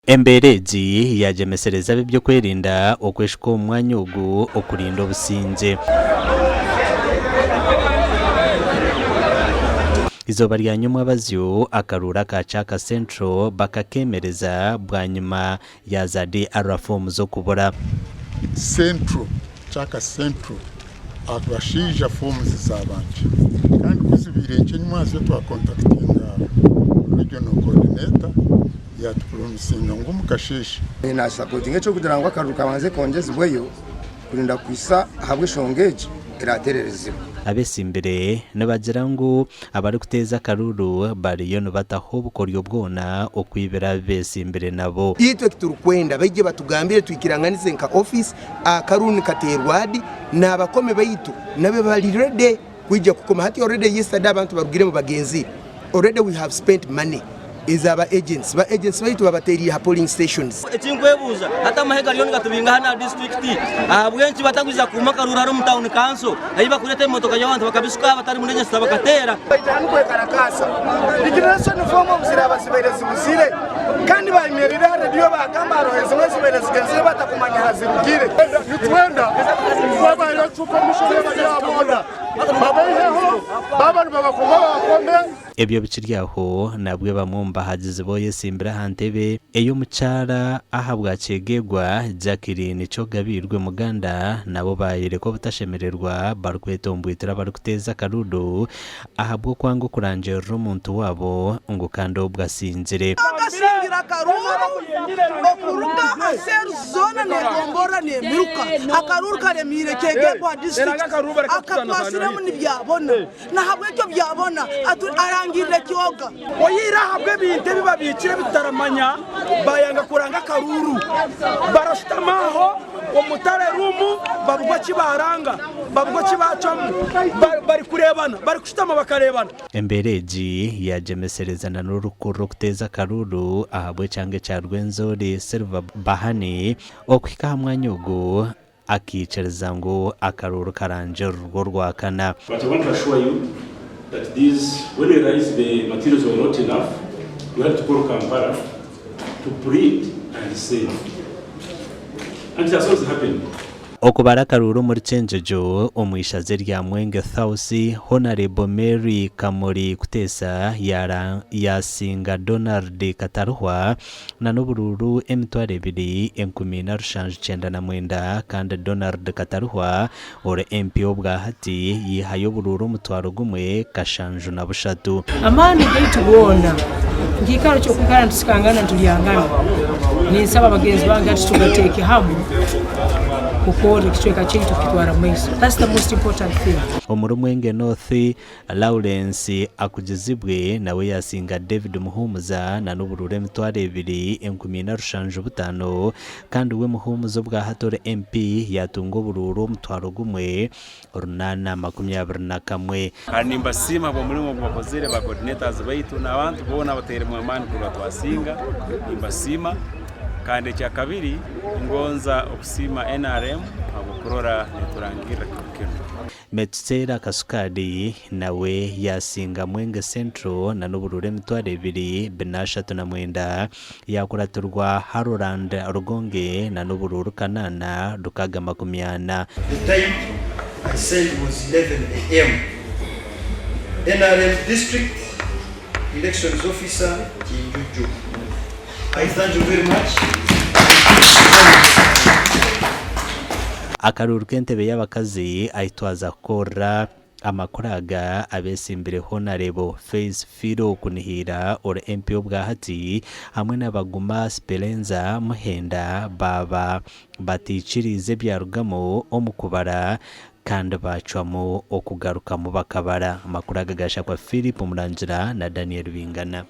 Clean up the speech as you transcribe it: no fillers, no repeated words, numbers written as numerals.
Embeera egi yaagyemesereza ab'eby'okwerinda okweshuka omu mwanya ogu okurinda obusingye. Eizooba rya nyomwabazyo, akaruuru aka Kyaka Central bakakeemereza bwanyima ya za DR foomu z'okubura. Central, Kyaka Central, abashaija forms zaaba nkye kandi ku zibaire nkye enyima twakontakitinga regional coordinator yatupromisinga ngu omu kasheeshe. Nasapotinga eky'okugira ngu akaruru kabanze kongyezibweyo kurinda kuhitsya ahabw'enshonga egi eratererezibwa. Abetsimbire nibagira ngu abarikuteeza akaruuru bariyo nibataho obukoryo bwona okwibira abu betsimbire nabo. Itwe titurikwenda baije batugambire twikiranganize nka office akaruru nikateerwa di nabakome baitu nabo bari ready kwija kukoma hati already yesterday abantu barugiremu bagenzire already we have spent money eza ba agents ba agents baitu babateriire ha polling stations. Ekinkwebuuza, hati amahe gariyo nigatubinga hanu aha disiturikiti, ahabw'enki batakwija kuuma akaruuru hare omu tawuni kanso ahi bakureeta ebimotoka by'abantu bakabisuka aha batarimu n'enyesita bakateera? Baija hanu kwekarakaasa. Declaration form obu ziraaba zibaire zibuzire kandi bayemereire aha rediyo baagamba hariho ezimwe zibaire zigenzire batakumanya aha zirugire. Nitwenda ngu abaheyo commission y'abari aha boda babaiheho, baaba nibabakoma babakome. Ebyo bikiri aho, nabwe bamwe omu bahagizi b'oyesimbire aha ntebe ey'omukyara ahabwa Kyegegwa, Jacqueline Kyogabiirwe Muganda nabo bayoreka obutashemererwa barikwetomboitera abarikuteeza akaruuru ahabw'okwanga okurangirira omuntu waabo ngu kandi obwo asingire. Akasingira akaruuru okuruga aseru zoona negomborora nemiruka. Akaruuru karemiire Kyegegwa district akatwasiremu nibyabona. Nahabwekyo byabona arangirire kyoga. Oyihireho ahabw'ebintu ebi babiikire ebi tutaramanya, baayanga kuranga akaruuru. Barashutama aho omu tare ruumu babugwe eki baaranga, babugwe eki baacwamu barikureebana, barikushutama bakareebana. Embeera egi yaagyemesereza na n'orukurura okuteeza akaruuru ahabw'ekyanga ekya Rwenzori Silver Bahani okuhika aha mwanya ogu akaikiriza ngu akaruuru karangirirwe Orwakana. But I want to assure you that these, when we realized the materials were not enough, we had to call Kampala to print and send. And it has always happened. Okubara akaruuru omuri Kyenjojo omu ishaza erya Mwenge South, Honarebo Mary Kamuri Kuteesa yaasinga Donald Kataruhwa na n'oburuuru 2799 kandi Donald Kataruhwa ori MP obwahati yaihayo oburuuru 1703. Amaani gaitu goona nkiikaro ky'okwikara nitusikangana nitulyangana, ninsaba bagenzi bange hati tugateeke hamu kukorra ekicweka kyaitu kukitwara mu maiso. That's the most important thing. Omuri Mwenge North, Lawrence Akugizibwe nawe yaasinga David Muhumuza na n'oburuuru 2705 kandi we Muhumuza obwahati ori MP yaatunga oburuuru 1821. Kandi nimbasiima ahabw'omurimo ogu bakozire ba coordinators baitu n'abantu boona abatairemu amaani kurora twasinga, nimbasiima. Kandi ekyakabiri ningonza okusiima nrm ahabw'okurora neturangirra kiro kinu. Metuseera Kasukaali nawe yaasinga Mwenge Central na n'oburuuru 2439, yaakuratirwa Haroland Rugonge na n'oburuuru 8640. The time I said was 11 am. Nrm District Elections Officer Kinjuju. I thank you very much. Akaruuru k'entebe y'abakazi ahi twaza kukorera amakuru aga abetsimbire Honarebo Faith Philo Kunihiira ori MP obwahati hamwe na Baguma Sperenza Muhenda baaba bataikiriize ebyarugamu omu kubara kandi baacwamu okugarukamu bakabara. Amakuru aga gaashakwa Philip Murangira na Daniel Bingana.